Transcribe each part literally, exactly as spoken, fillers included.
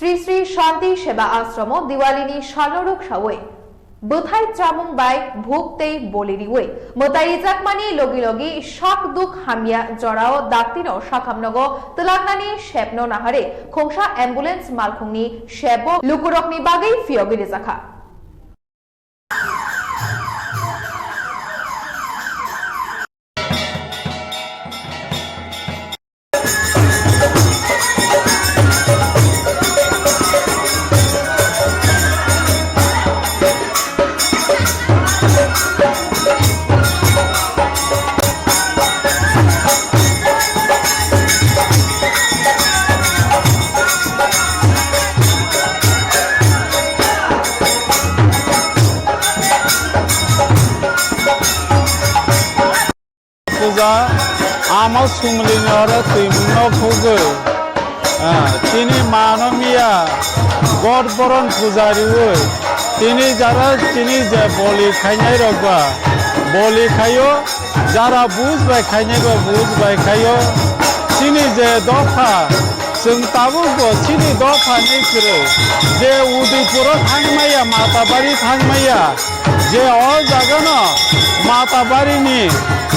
Sri Sri Shanti Seva Ashromo Diwalini salno rwksaui bwthai chamung bai bhuk tei boli riui mwtai rijakmani logi logi sak duk hamya jorao daktino sakhamnogo twlaknani sepno naharwi khungsa ambulance malkhungni sepbo lukurokni bagwi phiyogwi rijakha. Puja, ama sumlini oro twimungno phugwi, ah, tini mano miya God boron puja riwi, tini jara tini je boli khainai rok ba boli khaio, jara buj bai khainai ba buj bai khaio, chini je dopha, chwng tabuk bo chini dophani kwrwi je Udaipuro thangmaya, Matabari thangmaya, je o jagano Matabarini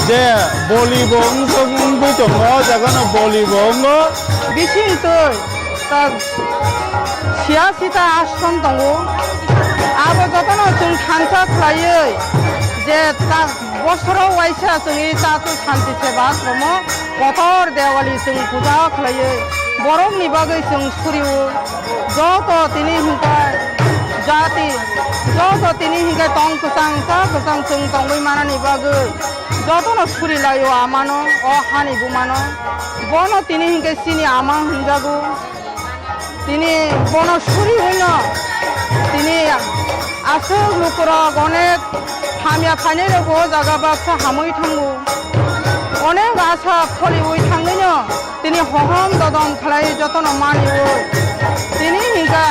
je boli bo wng-, wngwi tongo, o jagano boli bo wngo. Bising twi tak siya sita ashram tongo. Abo jotono chwng thansa khlaiwi je tak bosoro waisa chwngwi ta twi shanti seba ashromo. Kotor Dewali chwng puja khlaiwi borokni bagwi chwng surio. Joto tini hwnkhe jati, joto tini hwnkhe tong kwchang cha kwchang chwng tongwi manani bagwi jotono surilaio amano, o hani bumano. Bono tini hwnkhe chini ama hwnjago. Tini bono suri hwino tini aswk lukurok onek hamya phainai rok o jaga baksa hamwi thango. Onek asa pholiwi thangwino tini hohom dodom khlai jotono maniwi. Tini hinkhe